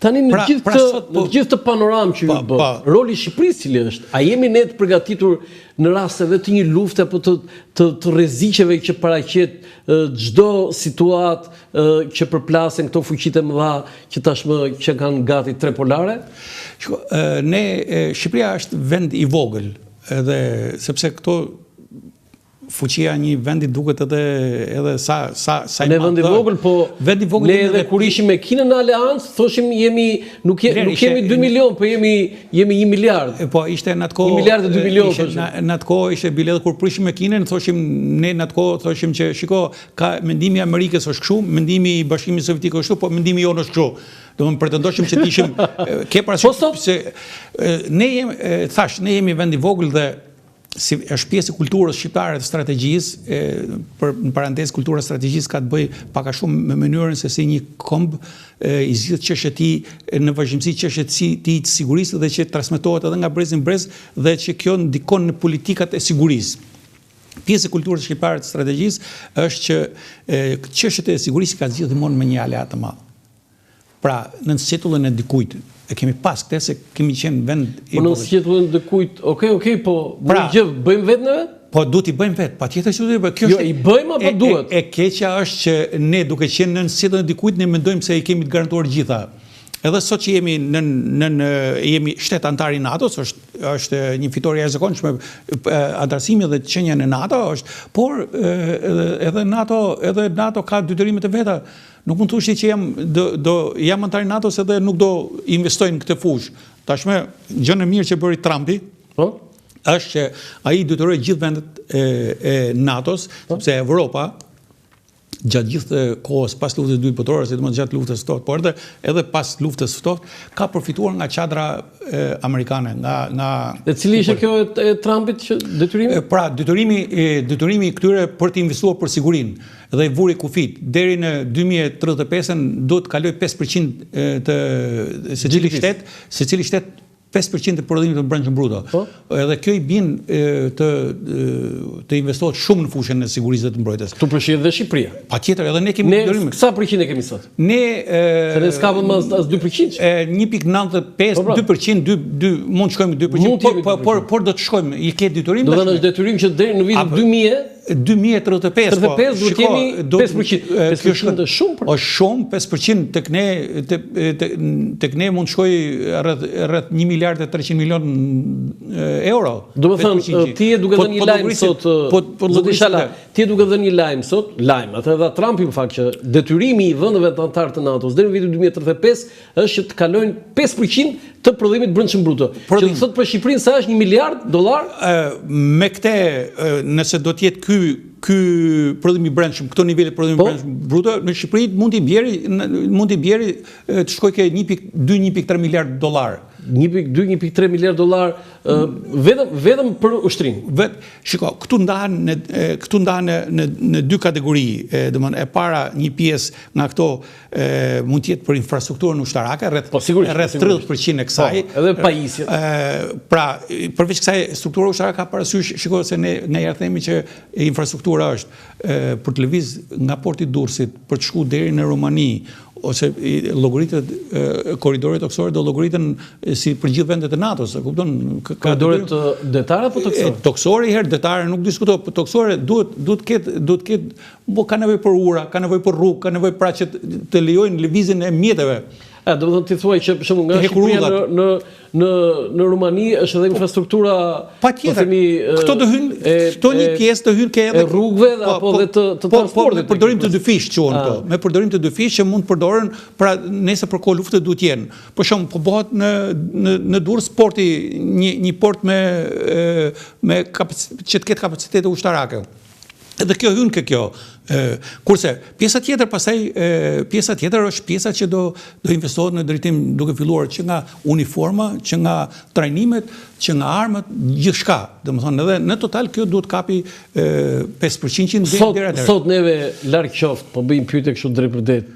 Tani në pra, gjithë pra këtë në po, gjithë këtë panoramë që ju po, bë, roli i Shqipërisë cili është? A jemi ne të përgatitur në rast edhe të një lufte apo të të, të rreziqeve që paraqet çdo situatë që përplasen këto fuqitë e mëdha që tashmë që kanë gati trepolare? Shiko, ne Shqipëria është vend i vogël, edhe sepse këto fuqia e një vendi duket edhe edhe sa sa sa i madh. Ne vend i vogël, po vend i vogël ne edhe kur ishim me Kinën në aleancë, thoshim jemi nuk je, nuk jemi 2 milion, po jemi jemi 1 miliard. Po ishte në atë kohë 1 miliard e 2 milion ishte në, në atë kohë ishte bile edhe kur prishim me Kinën, thoshim ne në atë kohë thoshim që shiko, ka mendimi i Amerikës është kështu, mendimi i Bashkimit Sovjetik është kështu, po mendimi jonë është kështu. Domethënë pretendoshim që të ishim ke parasysh po, se ne jemi thash, ne jemi vend i vogël dhe si është pjesë e kulturës shqiptare të strategjisë, e, për në parantezë kultura e strategjisë ka të bëjë pak a shumë me mënyrën se si një komb e, i zgjidh çështjet e tij në vazhdimësi çështjet e tij të sigurisë dhe që transmetohet edhe nga brezi në brez dhe që kjo ndikon në politikat e sigurisë. Pjesë e kulturës shqiptare të strategjisë është që e, çështjet e sigurisë ka zgjidhur gjithmonë me një aleat të madh. Pra, nën sqetullën e dikujt, e kemi pas këtë se kemi qenë vend i Po nën sqetullën e dikujt, okay, okay, po pra, gjë bëjmë vetë neve? Po duhet t'i bëjmë vetë, patjetër që duhet t'i bëjmë. Kjo jo, i bëjmë apo duhet? E, e keqja është që ne duke qenë nën sqetullën e dikujt, ne mendojmë se i kemi të garantuar gjitha. Edhe sot që jemi nën nën jemi shtet anëtar i NATO-s, është është një fitore e jashtëzakonshme anëtarësimi dhe qenia në NATO është, por edhe edhe NATO edhe NATO ka detyrimet e veta. Nuk mund të thuash që jam do do jam anëtar i NATO-s edhe nuk do investoj në këtë fushë. Tashmë gjënë e mirë që bëri Trumpi, po, është që ai detyroi gjithë vendet e e NATO-s, po. sepse Evropa gjatë gjithë kohës pas luftës së dytë botërore, sidomos gjatë luftës së ftohtë, por edhe edhe pas luftës së ftohtë, ka përfituar nga çadra e, amerikane, nga nga Dhe cili ishte kjo e, e Trumpit që detyrimi? Pra, detyrimi detyrimi i këtyre për të investuar për sigurinë dhe i vuri kufijtë deri në 2035-ën duhet të kalojë 5% të secili shtet, secili shtet 5% të prodhimit të brendshëm bruto. Po? Edhe kjo i bin të të investohet shumë në fushën e sigurisë dhe të mbrojtjes. Këtu përfshihet dhe Shqipëria. Patjetër, edhe ne kemi ne sa përqind e kemi sot? Ne se ne s'kapëm as as 2%. E 1.95, po, pra. 2%, 2 2 mund të shkojmë 2%, por por por, por do të shkojmë, i ke detyrim. Do të thotë është detyrim që deri në vitin 2000 2035, po. 35 duhet të jemi 5%. 5% është shumë për. Është shumë 5% tek ne tek ne mund të shkojë rreth rreth 1 miliard e 300 milion euro. Do të thënë ti je duke po, dhënë një po lajm sot, po po zoti Shala, ti je duke dhënë një lajm sot, lajm, atë dha Trumpi në fakt që detyrimi i vendeve të anëtarë të NATO-s deri në vitin 2035 është që të kalojnë 5% të prodhimit të brendshëm bruto. Që do të thotë për Shqipërinë sa është 1 miliard dollar? Me këte, nëse do të jetë ky ky prodhim i brendshëm, këto nivele prodhimi i po? brendshëm bruto në Shqipëri mund t'i bjeri mund t'i bjeri të shkojë ke 1.2 1.3 miliard dollar. 1.2 1.3 miliard dollar vetëm vetëm për ushtrinë. Vet, shiko, këtu ndahen në këtu ndahen në në në dy kategori, domethënë e para një pjesë nga këto e, mund të jetë për infrastrukturën ushtarake rreth po, sigurisht, rreth 30% e kësaj. Po, edhe pajisjet. Ë, pra, përveç kësaj struktura ushtarake ka parasysh, shiko se ne nganjëherë themi që infrastruktura është e, për të lëviz nga porti i Durrësit për të shku deri në Rumani ose llogaritet korridoret tokësore do llogariten si për gjithë vendet e NATO-s, e kupton? Korridoret detare apo tokësore? Tokësore herë detare nuk diskutohet, po tokësore duhet duhet të ketë duhet të ketë Po ka nevojë për ura, ka nevojë për rrugë, ka nevojë pra që të lejojnë lëvizjen e mjeteve. A, do të thotë ti thua që për shembull nga Shqipëria në në në në Rumani është edhe po, infrastruktura patjetër. Po themi këto do hyn këto një pjesë do hyn ke edhe rrugëve po, apo po, edhe të të po, transportit. Po, me përdorim të dyfishtë quhen këto. Me përdorim të dyfishtë që mund të përdoren pra nëse për kohë lufte duhet të jenë. Për shembull, po bëhet në në në Durrës porti një një port me me që të ketë kapacitete ushtarake. Edhe kjo hyn ke kjo. Kurse pjesa tjetër pastaj pjesa tjetër është pjesa që do do investohet në drejtim duke filluar që nga uniforma, që nga trajnimet, që nga armët, gjithçka. Domethënë edhe në total kjo duhet kapi 5% që sot, deri atëherë. Sot neve larg qoftë, po bëjmë pyetje kështu drejtpërdrejt.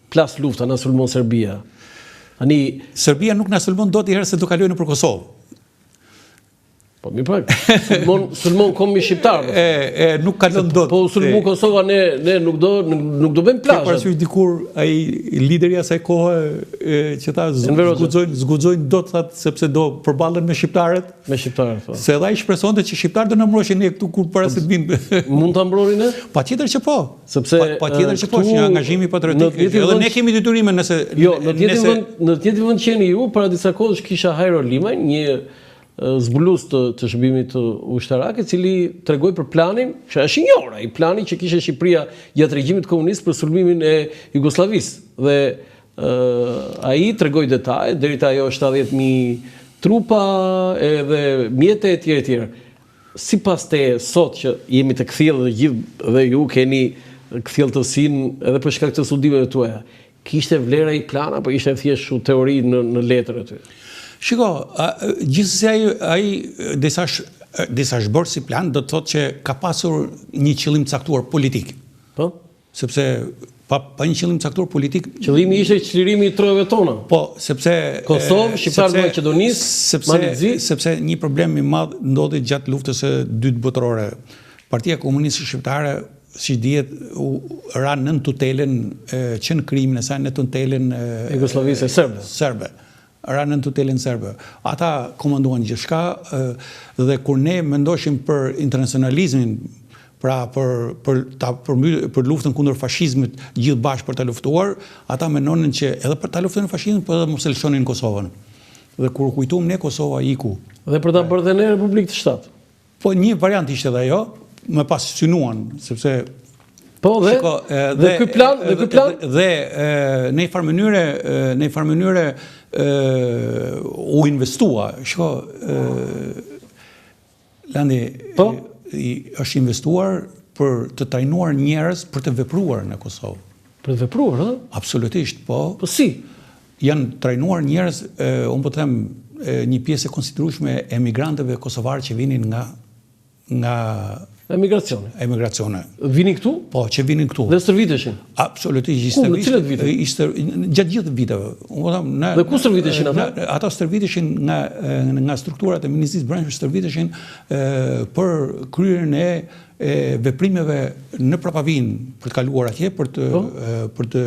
Plas lufta na sulmon Serbia. Ani Serbia nuk na sulmon dot njëherë se do kalojë nëpër Kosovë. Po mirë pak, sulmon, sulmon kombi shqiptar. Po. E, e, nuk kalon dot. Po sulmu Kosova ne ne nuk do nuk, nuk do bëjmë plazh. Ke parasysh dikur ai lideri i asaj kohe e, që tha s'guxojnë s'guxojnë dot tha sepse do përballen me shqiptarët. Me shqiptarët po. Se edhe ai shpresonte që shqiptarët do na mbroshin ne këtu kur para se të vinë. Mund ta mbronin ne? Patjetër që po. Sepse patjetër që po, është një angazhim patriotik. Edhe ne kemi detyrime nëse Jo, në të njëjtin vend, në të njëjtin vend që jeni ju, para disa kohësh kisha Hajro Limajn, një zbulues të, të shërbimit ushtarak, i cili tregoi për planin, që është i njohur, ai plani që kishte Shqipëria gjatë regjimit komunist për sulmimin e Jugosllavisë. Dhe ai tregoi detaje deri te ajo 70000 trupa edhe mjete etj etj. Sipas teje sot që jemi të kthjellët dhe gjithë dhe ju keni kthjelltësinë edhe për shkak të studimeve tuaja, Kishte vlerë ai plan apo ishte thjesht kështu teori në në letër aty? Shiko, gjithsesi ai ai disa disa është bërë si plan, do të thotë që ka pasur një qëllim të caktuar politik. Po? Sepse pa pa një qëllim të caktuar politik, qëllimi ishte çlirimi i trojeve tona. Po, sepse Kosovë, shqiptarët e Maqedonisë, sepse Malit Zi, sepse një problem i madh ndodhi gjatë luftës së dytë botërore. Partia Komuniste Shqiptare siç dihet, u ra nën tutelën që në krijimin e saj në tutelën e Jugosllavisë serbe. Serbe. Ra nën tutelën serbe. Ata komanduan gjithçka dhe kur ne mendoshim për internacionalizmin, pra për për ta përmby për luftën kundër fashizmit gjithë bashkë për ta luftuar, ata mendonin që edhe për ta luftonin fashizmin, por edhe mos e lëshonin Kosovën. Dhe kur u kujtuam ne Kosova iku. Dhe për ta bërë dhe ne Republikë të shtatë. Po një variant ishte edhe ajo, më pas synuan, sepse Po dhe shiko, dhe, dhe ky plan, dhe ky plan dhe, dhe në një farë mënyre, në një farë mënyre u investua. Shiko, Landi, po? i, është investuar për të trajnuar njerëz për të vepruar në Kosovë. Për të vepruar, ë? Absolutisht, po. Po si? Janë trajnuar njerëz, unë po të them, një pjesë e konsiderueshme e emigrantëve kosovarë që vinin nga nga emigracioni. Emigracioni. Vinin këtu? Po, që vinin këtu. Dhe stërviteshin? Absolutisht, ku, në cilët vite? Ishte gjatë gjithë viteve. Unë po them, në Dhe ku stërviteshin ata? Ata stërviteshin nga nga strukturat e Ministrisë së Brendshme stërviteshin për kryerjen e e veprimeve në prapavijë për të kaluar atje për të po? për të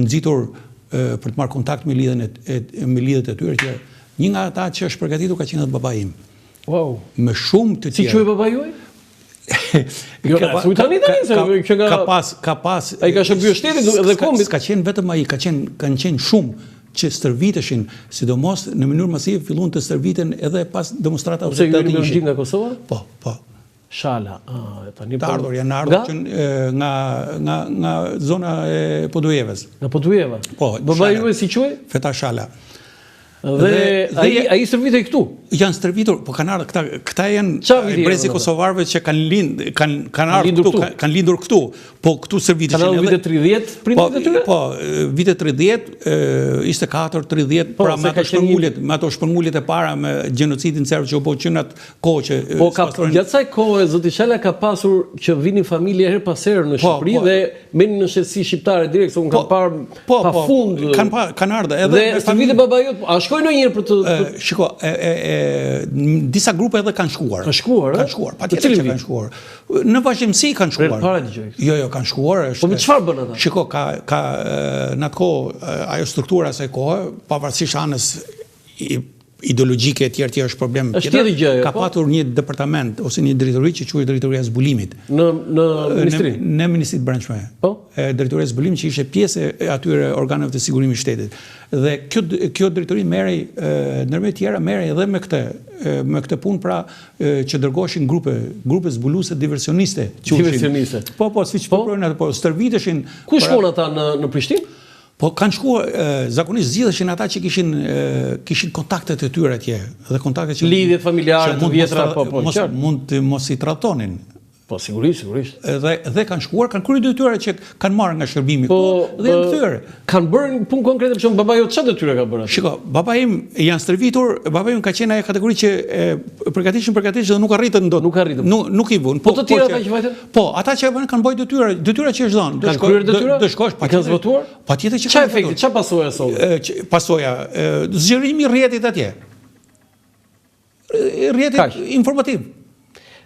nxitur për të marrë kontakt me lidhjen e, me lidhjet e tyre që një nga ata që është përgatitur ka qenë edhe babai im. Wow. Me shumë të tjerë. Si quhej babai juaj? Jo, ka thuj tani tani se që nga ka pas ka pas ai ka shërbyer shtetit dhe kombit. S'ka qenë vetëm ai, ka qenë kanë qenë shumë që stërviteshin, sidomos në mënyrë masive filluan të stërviten edhe pas demonstratave të 81-shit. Nga Kosova? Po, po. Shala, ah, tani po. Të ardhur janë ardhur që nga nga nga zona e Podujevës. Nga Podujeva. Po. Babai juaj si quhej? Feta Shala. Dhe, dhe ai ai stërvitej këtu. Janë stërvitur, po kanë ardhur këta këta janë brezi i kosovarëve që kanë lind kanë kanë ardhur këtu, kanë lindur këtu. Po këtu stërviteshin edhe. Kanë vitet 30 prindërit e tyre? Po, vitet 30, 24, 30, po, pra me ato shpërnguljet, me ato shpërnguljet e para me gjenocidin serb që u bë që në atë kohë që Po ka gjatë asaj kohe zoti Shala ka pasur që vinin familje herë pas here në po, Shqipëri po, dhe merrnin nënshtetësi shqiptare direkt, se unë kam po, parë po, pa po, fund. Kanë pa, kanë ardhur edhe dhe stërvitej baba jot, a shkoi ndonjëherë për të shiko, e, e, e, disa grupe edhe kanë shkuar. Kanë shkuar, kanë shkuar, patjetër që kanë shkuar. Në vazhdimësi kanë shkuar. Për para dëgjoj. Jo, jo, kanë shkuar, është. Po me çfarë bën ata? Shiko, ka ka në atë kohë ajo struktura e asaj kohe, pavarësisht anës ideologjike etj etj është problem tjetër. Është tjetër gjë ajo. Ka po? patur një departament ose një drejtori që quhej drejtoria e zbulimit. Në në ministri. Në, në Ministri të Brendshme. Po. E drejtoria e zbulimit që ishte pjesë e atyre organeve të sigurimit të shtetit. Dhe kjo kjo drejtori merrej ndërmjet tjera merrej edhe me këtë me këtë punë pra që dërgoheshin grupe grupe zbuluese diversioniste, diversioniste. Po po, siç po ato, po stërviteshin. Ku shkon ata në në Prishtinë? Po kanë shkuar, zakonisht zgjidheshin ata që kishin kishin kontaktet e tyre atje dhe kontaktet që lidhjet familjare të vjetra po po mos, mund të mos i tradhtonin. Po sigurisht, sigurisht. Dhe dhe kanë shkuar, kanë kryer detyra që kanë marrë nga shërbimi po, këtu dhe janë kthyer. Kanë bërë një punë konkrete, për shembull babai jot çfarë detyre ka bërë aty? Shiko, babai im janë stërvitur, babai im ka qenë ajo kategori që e, përgatishin përgatishin dhe nuk arritën dot. Nuk arritën. Nuk nuk i vunë. Po, po të tjerë ata që vajtën? Po, ata që vënë kanë bërë detyra, detyra që është dhënë. Kanë kryer detyra? Do shkosh, patjetër. Kanë zbatuar? Patjetër që kanë. Çfarë efekti, çfarë pasoja solli? Pasoja, zgjerimi i rrjetit atje. Rrjetit informativ.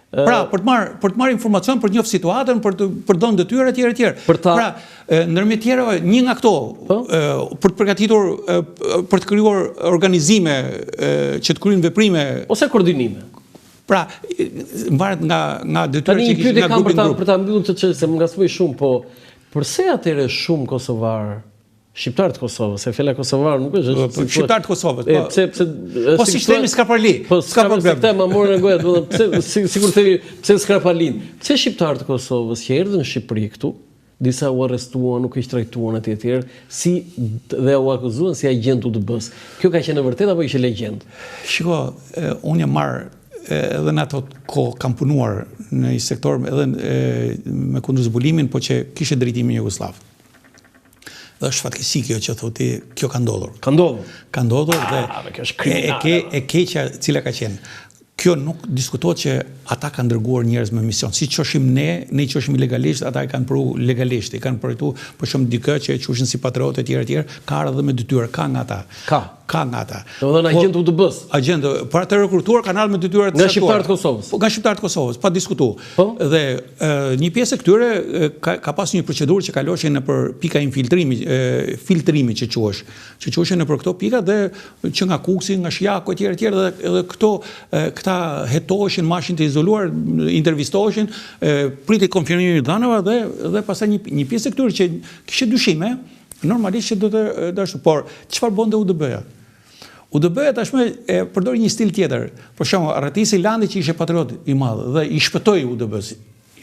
Pra, për të marrë për të marrë informacion, për të njohur situatën, për të për të dhënë detyra etj etj. Për ta... Pra, ndërmjet tjerave, një nga këto, po? për të përgatitur për të krijuar organizime që të kryejnë veprime ose koordinime. Pra, varet nga nga detyra që kishin nga grupi në grup. Për ta mbyllur këtë çështje, se më ngacmoi shumë, po përse atëherë shumë kosovarë Shqiptarë të Kosovës, se fjala kosovar nuk është po, po, shqiptarë të Kosovës. Po, pse pse po si themi Skraparli? Po s'ka problem. Këtë ma morën nga goja, domethënë pse si, sikur themi pse Skraparlin? Pse shqiptarët e Kosovës që erdhën në Shqipëri këtu, disa u arrestuan, u keqtrajtuan etj etj, si dhe u akuzuan si agjentë të UDB-s. Kjo ka qenë e vërtetë apo ishte legjendë? Shiko, unë jam marrë edhe në ato kohë kam punuar në një sektor edhe me kundërzbulimin, po që kishte drejtimin jugosllav. Dhe është fatkeqësi kjo që thotë ti, kjo ka ndodhur. Ka ndodhur. Ka ndodhur dhe ah, kjo është kriminale. E ke e keqja cila ka qenë. Kjo nuk diskutohet që ata kanë dërguar njerëz me mision. Si çoshim ne, ne i çoshim ilegalisht, ata i kanë pru legalisht, i kanë përtu për shembull dikë që e qushin si patriot etj etj, ka ardhur edhe me detyrë, ka nga ata. Ka. Ka nga ata. Domethënë po, agjentë të UDB-s. Agjentë, pra të rekrutuar kanë ardhur me detyra të caktuara. Nga shqiptarët e Kosovës. Po nga shqiptarët e Kosovës, pa diskutu. Po? Dhe e, një pjesë e këtyre ka, ka pas një procedurë që kaloshin nëpër pika infiltrimi, e, filtrimi që quhesh, që quheshin nëpër këto pika dhe që nga Kukësi, nga Shijaku etj etj dhe edhe këto e, këta hetoheshin, mbaheshin të izoluar, intervistoheshin, e, pritej konfirmimi i dhënave dhe dhe pastaj një një pjesë e këtyre që kishte dyshime, Normalisht që do të ashtu, por çfarë bonte UDB-ja? UDB-ja tashmë e përdori një stil tjetër. Për shembull, arratisi Landi që ishte patriot i madh dhe i shpëtoi UDB-s.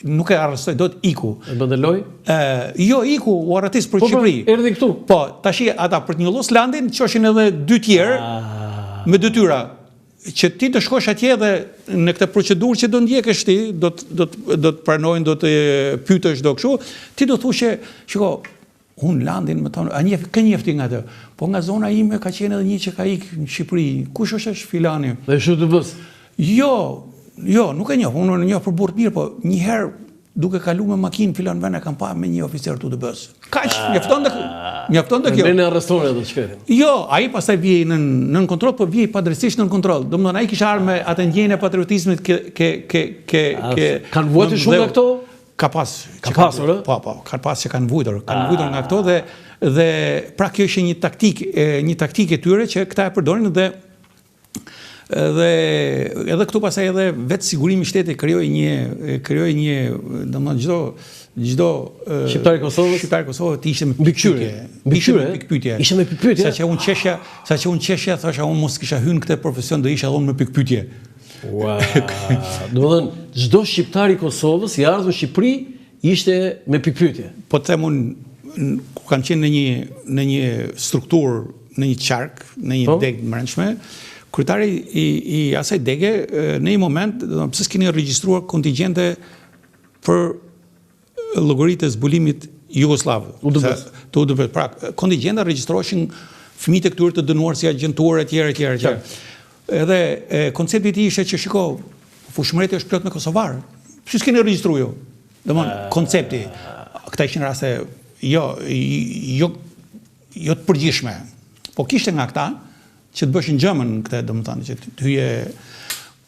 Nuk e arrestoi dot iku. E bënte lojë? Ë, jo, iku, u arratis për po, po, Shqipëri. Erdhi këtu. Po, tashi ata për të njollos Landin çoshin edhe dy tjerë ah. me detyra që ti të shkosh atje dhe në këtë procedurë që do ndjekësh ti, do të do të do të pranojnë, do të pyetësh do kështu, ti do thuash që shiko, Unë Landin më thonë, a njeh, kë njeh ti nga atë? Po nga zona ime ka qenë edhe një që ka ik në Shqipëri. Kush është është filani? Dhe është UDB-s? Jo, jo, nuk e njoh. Unë e njoh për burrë të mirë, po një herë duke kalu me makinë filan vend e kam pa me një oficer të UDB-s. Kaq, mjafton dhe mjafton dhe kjo. Ne arrestojnë atë shkretin. Jo, ai pastaj vihej nën nën kontroll, po vihej padrejtësisht nën kontroll. Domethënë ai kishte ardhur me atë ndjenjën e patriotizmit ke ke ke ke ke kanë vuajtur shumë nga këto? Ka pas, ka pasur, ë? Po, po, ka pas që kanë vujtur, kanë ah. vujtur nga këto dhe dhe pra kjo ishte një taktikë, një taktikë e tyre që këta e përdorin dhe dhe edhe këtu pastaj edhe vetë sigurimi i shtetit krijoi një krijoi një, domethënë çdo çdo shqiptar i Kosovës, shqiptar i Kosovës të ishte me mbikëqyrje, mbikëqyrje, pikëpyetje. Ishte me pikëpyetje. Sa që unë qeshja, sa që unë qeshja, thosha unë mos kisha hyrë në këtë profesion do isha edhe unë me pikëpyetje. Ua, domethënë, çdo shqiptar i Kosovës i ardhur në Shqipëri ishte me pikëpyetje. Po të them unë, kur kam qenë në një, në një strukturë, në një qark, në një po? degë të mbrendshme, kryetari i, i asaj dege, në një moment, domethënë, pse s'keni regjistruar kontingjente për llogaritë e zbulimit jugosllav, të UDB-s. Pra, kontingjente regjistroheshin fëmijët e këtyre të dënuar si agjenturë etj etj etj. Edhe e, koncepti i tij ishte që shiko, Fushë-Mreti është plot me kosovarë. Pse s'keni regjistruar ju? Domthon koncepti. Këta ishin raste jo jo jo të përgjithshme. Po kishte nga këta që të bëshin gjëmën këtë, domethënë që të hyje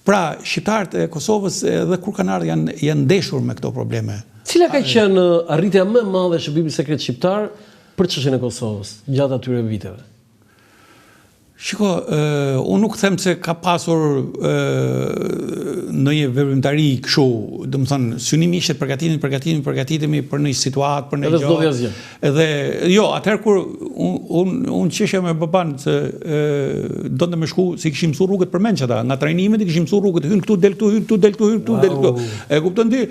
Pra, shqiptarët e Kosovës edhe kur kanë ardhur janë janë ndeshur me këto probleme. Cila ka qenë arritja më e madhe e shërbimit sekret shqiptar për çështjen e Kosovës gjatë atyre viteve? Shiko, unë nuk them se ka pasur ndonjë veprimtari kështu, domethënë, synimi ishte përgatitemi, përgatitemi, përgatitemi për një situatë, për një gjë. Edhe s'ndodhi asgjë. Edhe jo, atëherë kur unë un, un qeshja me baban se donte me shku, se i kishin mësuar rrugët përmendsh ata, nga trajnimet i kishin mësuar rrugët, hyn këtu, del këtu, hyn këtu, del këtu, hyn këtu, del këtu. E kupton ti?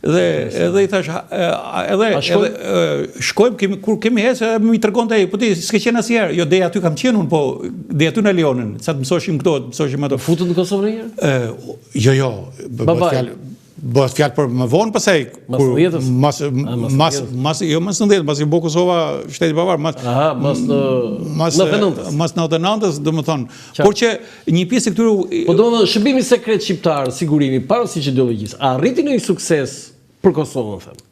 Dhe edhe i thash edhe edhe shkojmë kemi kur kemi ecë edhe më tregonte ai, po ti s'ke qenë asnjëherë. Jo, deri aty kam qenë unë, po deri aty na lejonin, sa të mësoshim këto, të mësoshim ato. Futët në Kosovë ndonjëherë? Ë, jo, jo, bëhet fjalë Bëhet fjalë për më vonë pastaj kur mas mas mas jo mas 90 pasi u bë Kosova shteti i pavarur mas Aha, mas mas 99-ës. Mas 99-ës, domethënë. Por që një pjesë e këtyre Po domethënë shërbimi sekret shqiptar, sigurimi pavarësisht ideologjisë, a arriti ndonjë sukses për Kosovën them?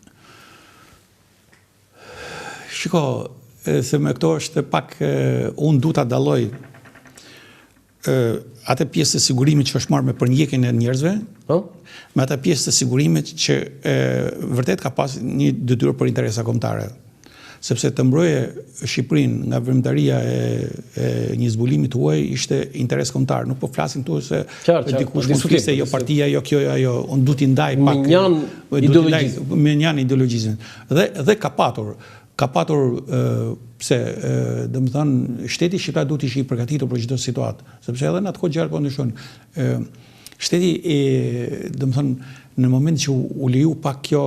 Shiko, se me këto është pak unë du ta dalloj. atë pjesë të sigurimit që është marrë me përndjekjen e njerëzve, po? me atë pjesë të sigurimit që e, vërtet ka pas një detyrë për interesa kombëtare. Sepse të mbroje Shqipërinë nga veprimtaria e, e një zbulimi të huaj ishte interes kombëtar. Nuk po flasim këtu se qartë, dikush mund të fliste jo partia, jo kjo, jo ajo, unë du t'i ndaj pak mënjanë ideologjizmin. Mënjanë ideologjizmin. Dhe dhe ka patur ka patur pse, domethënë, shteti shqiptar duhet të ishte i përgatitur për çdo situatë, sepse edhe në atë kohë gjërat po ndryshojnë. Shteti e, domethënë, në moment që u leju pak kjo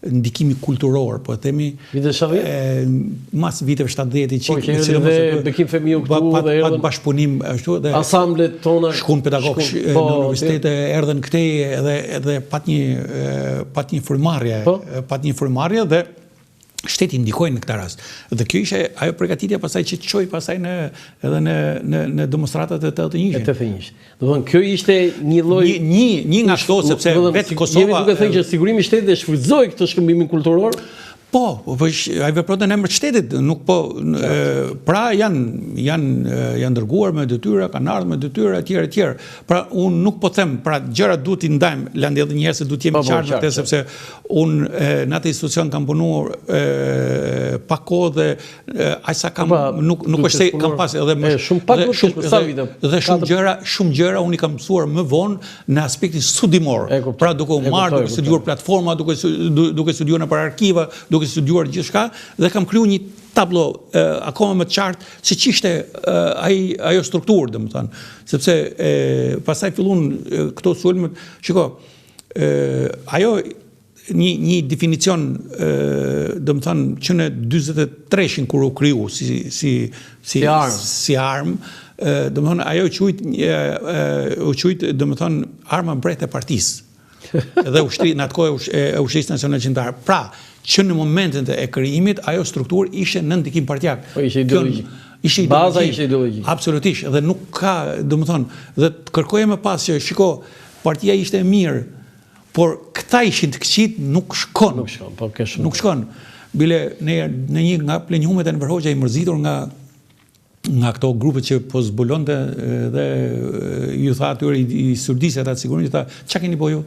ndikimi kulturor, po e themi, Vitet 70? Mas viteve 70 i po, që sidomos dhe Bekim Fehmiu këtu pat, dhe erdhën pat bashkëpunim ashtu dhe asamblet tona shkun pedagog po, në universitete erdhën këtej edhe edhe pat një pat një frymëmarrje, po? pat një frymëmarrje dhe shteti ndikoi në këtë rast. Dhe kjo ishte ajo përgatitja pastaj që çoi pastaj në edhe në në në demonstratat e 81-shit. E 81-shit. Domethënë kjo ishte një lloj një një, një nga këto sepse vetë Kosova jemi duke thënë që sigurimi i shtetit e shfrytëzoi këtë shkëmbimin kulturor. Po, po, po ai vepronte në emër të shtetit, nuk po e, pra janë janë janë dërguar me detyra, kanë ardhur me detyra etj etj. Pra unë nuk po them, pra gjërat duhet t'i ndajmë, Landi edhe një herë se duhet të jemi po, po, qartë me këtë sepse Unë në atë institucion kam punuar pak kohë dhe aq sa kam po, nuk nuk është se kam pas edhe më shumë pak dhe shumë sa vite. Dhe shumë gjëra, shumë gjëra unë i kam mësuar më vonë në aspektin studimor. Pra duke u marrë, duke studiuar platforma, duke duke studiuar nëpër arkiva, duke studiuar gjithçka dhe kam krijuar një tablo akoma më të qartë se ç'ishte ai ajo strukturë, domethënë, sepse e, pastaj fillun këto sulmet, shiko, ajo një një definicion domethënë që në 43-shin kur u kriju si si si si armë, si armë domethënë ajo u quajt u quajt domethënë arma mprehtë e partisë. Dhe ushtri në atë kohë e ushtrisë nacionale çlirimtare. Pra, që në momentin e krijimit ajo strukturë ishte në ndikim partiak. Po ishte ideologjik. Ishte ideologjik. Baza ishte ideologjike. Absolutisht, dhe nuk ka, domethënë, dhe të kërkoje më pas që shiko, Partia ishte e mirë, por këta ishin të këqijtë, nuk shkon. Nuk shkon, po ke shumë. Nuk shkon. Bile në në një nga pleniumet e Enver Hoxha i mërzitur nga nga këto grupet që po zbulonte dhe ju tha atyre i, i surdisi ata sigurisht i tha, "Çka keni bo ju?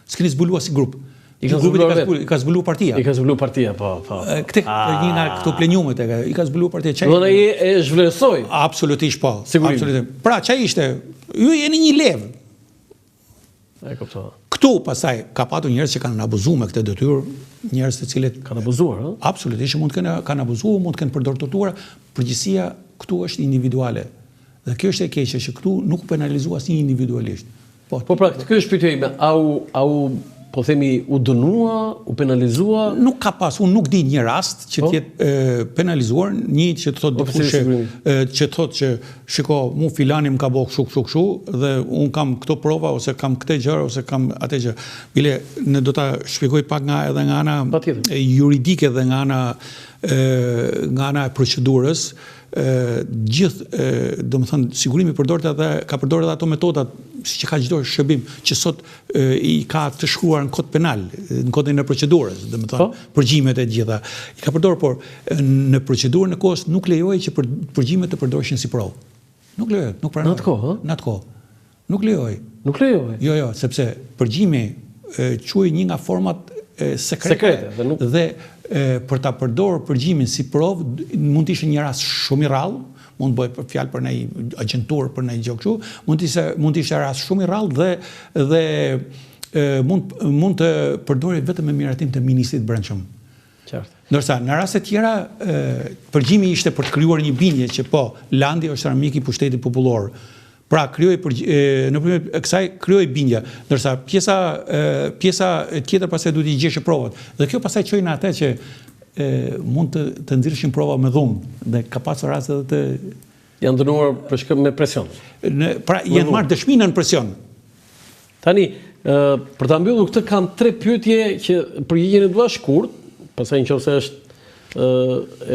S'keni zbulu asnjë grup." I ka zbuluar i ka zbulu, i ka zbulu partia. I ka zbulu partia, po, po. Këtë ah. një nga këto pleniumet e ka, i ka zbulu partia. Çaj. Do ai e zhvlerësoi. Absolutisht po. Absolutisht. Pra, çka ishte? Ju jeni një levë. E kuptova. Këtu pastaj ka patur njerëz që kanë abuzuar me këtë detyrë, njerëz të cilët kanë abuzuar, ëh? Absolutisht mund të kenë kanë abuzuar, mund të kenë përdorur tortura, përgjegjësia këtu është individuale. Dhe kjo është e keqe që këtu nuk u penalizua asnjë individualisht. Po, po pra, kjo është pyetja ime, a u a u po themi u dënua, u penalizua? Nuk ka pas, unë nuk di një rast që po? të jetë penalizuar, një që të thotë dikush që, që të thotë që shiko, mu filani më ka bo kështu kështu kështu dhe unë kam këto prova ose kam këtë gjë ose kam atë gjë. Bile ne do ta shpjegoj pak nga edhe nga ana juridike dhe nga ana e, nga ana e procedurës, gjithë, domethënë, sigurimi përdorte edhe, ka përdorur edhe ato metodat, siç ka çdo shërbim, që sot i ka të shkruar në kod penal, në kodin e procedurës, domethënë, po? përgjimet e gjitha. I ka përdorur, por në procedurën e kohës nuk lejohej që për, përgjimet të përdoreshin si provë. Nuk lejohet, nuk pranohet. Në atë kohë, ë? Në atë kohë. Nuk lejohej. Nuk lejohej. Jo, jo, sepse përgjimi quhej një nga format sekrete, sekrete dhe nuk dhe e, për ta përdorur përgjimin si provë mund të ishte një rast shumë i rrallë, mund të bëhej për fjalë për një agjenturë, për një gjë kështu, mund të ishte mund të ishte rast shumë i rrallë dhe dhe e, mund mund të përdorej vetëm me miratim të ministrit të brendshëm. Qartë. Ndërsa në raste të tjera përgjimi ishte për të krijuar një bindje që po, Landi është armik i pushtetit popullor. Pra krijoi për nëpërmjet kësaj krijoi bindja, ndërsa pjesa pjesa tjetër pastaj duhet t'i gjeshe provat. Dhe kjo pastaj çoi në atë që e, mund të të nxirreshin prova me dhunë dhe ka pasur raste edhe të janë dënuar për shkak me presion. Në, pra janë marrë dëshmi nën presion. Tani, ë për ta mbyllur këtë kam tre pyetje që përgjigjen e dua shkurt, pastaj nëse është ë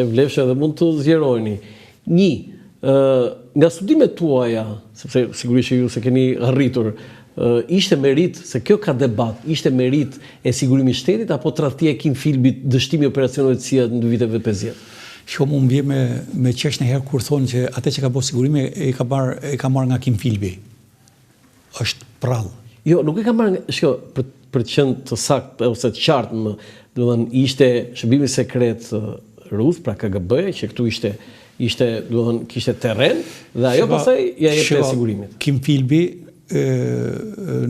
e vlefshme edhe mund të zgjerojeni. Një, ë nga studimet tuaja, sepse sigurisht që ju s'e keni arritur, ë ishte meritë, se kjo ka debat, ishte meritë e sigurimit të shtetit apo tradhtia e Kim Filbit dështimi i operacioneve të CIA në viteve 50? Shiko, mu më vjen me, me qesh njëherë kur thonë që atë që ka bo sigurimi e ka marrë, e ka marrë nga Kim Filbi. Është prrallë. Jo, nuk e ka marrë nga, shiko, për, për të qenë të saktë ose të qartë më, domethënë ishte shërbimi sekret rus, pra KGB-ja, që këtu ishte ishte, domethënë kishte terren dhe ajo pastaj ia jepte sigurimit. Kim Filbi e,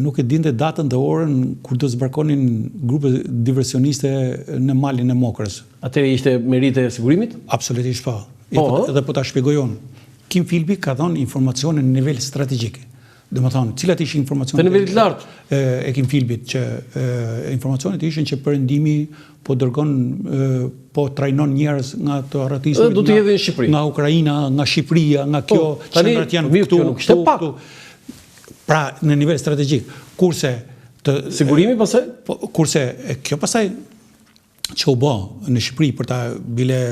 nuk e dinte datën dhe orën kur do zbarkonin grupe diversioniste në malin e Mokrës. Atëherë ishte meritë e sigurimit? Absolutisht po. Po, edhe po ta shpjegoj unë. Kim Filbi ka dhënë informacione në nivel strategjik. Domethënë, cilat ishin informacionet të nivelit të lartë e, e Kim Filbit që e, informacionet ishin që perëndimi po dërgon e, po trajnon njerëz nga të arratisur do të hedhin në Shqipëri. Nga Ukraina, nga Shqipëria, nga kjo, po, qendrat janë këtu, nuk ishte pak. Këtu. Pra, në nivel strategjik. Kurse të sigurimi pastaj? Po, kurse kjo pastaj që u bë në Shqipëri për ta bile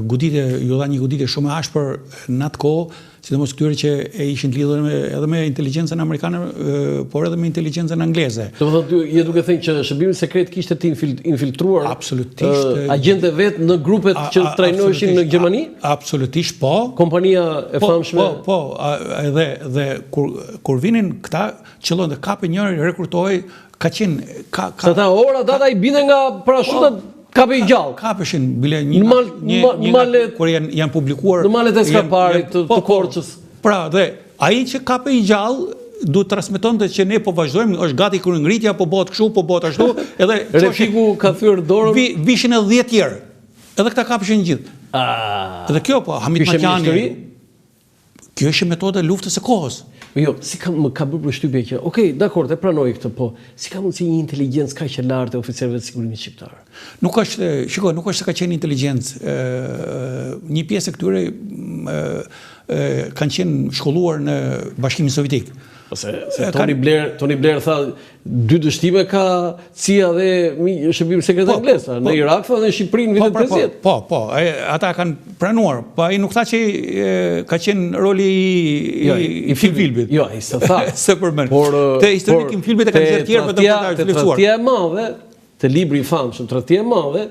goditje, ju dha një goditje shumë e ashpër në atë kohë, sidomos këtyre që e ishin të lidhur me, edhe me inteligjencën amerikane, por edhe me inteligjencën angleze. Domethënë je duke thënë që shërbimi sekret kishte të infiltruar absolutisht agjentët e vet në grupet që trajnoheshin në Gjermani? Absolutisht po. Kompania e po, famshme. Po, po, edhe dhe kur kur vinin këta, qëllon dhe kapej njëri rekrutohej Ka qenë ka ka Sa ta ora data i binte nga parashutat po, kapej i gjallë. Kapeshin bile një në mal, një, një male, kur janë janë publikuar në malet e Skraparit të, po, të po. Korçës. Pra, dhe ai që kapej i gjallë duhet transmetonte që ne po vazhdojmë, është gati kryengritja, po bëhet kështu, po bëhet ashtu, edhe Refiku ka thyer dorën. Vi, vishin edhe 10 tjerë. Edhe këta kapeshin gjithë. Ah. Edhe kjo po, Hamit Matjani. Kjo ishte metoda e luftës së kohës. Jo, si ka më ka bërë përshtypje që, ok, dakord, e pranoj këtë, po si ka mundësi një inteligjencë kaq e lartë e oficerëve të sigurimit shqiptar? Nuk është, shiko, nuk është se ka qenë inteligjencë. Një pjesë e këtyre kanë qenë shkolluar në Bashkimin Sovjetik. Po se, se Tony Blair, Tony Blair tha Dy dështime ka CIA dhe shërbimi sekret po, anglez, në po, Irak tha dhe në Shqipëri në vitet 50. Po, po, po, ata kanë pranuar, po ai nuk tha që ka qenë roli i jo, i Kim Filbit. Jo, ai s'e tha. S'e përmend. Por te historinë e Kim Filbit e kanë nxjerrë tjerë vetëm për ta cilësuar. Tradhtia e madhe, te libri i famshëm, tradhtia e madhe,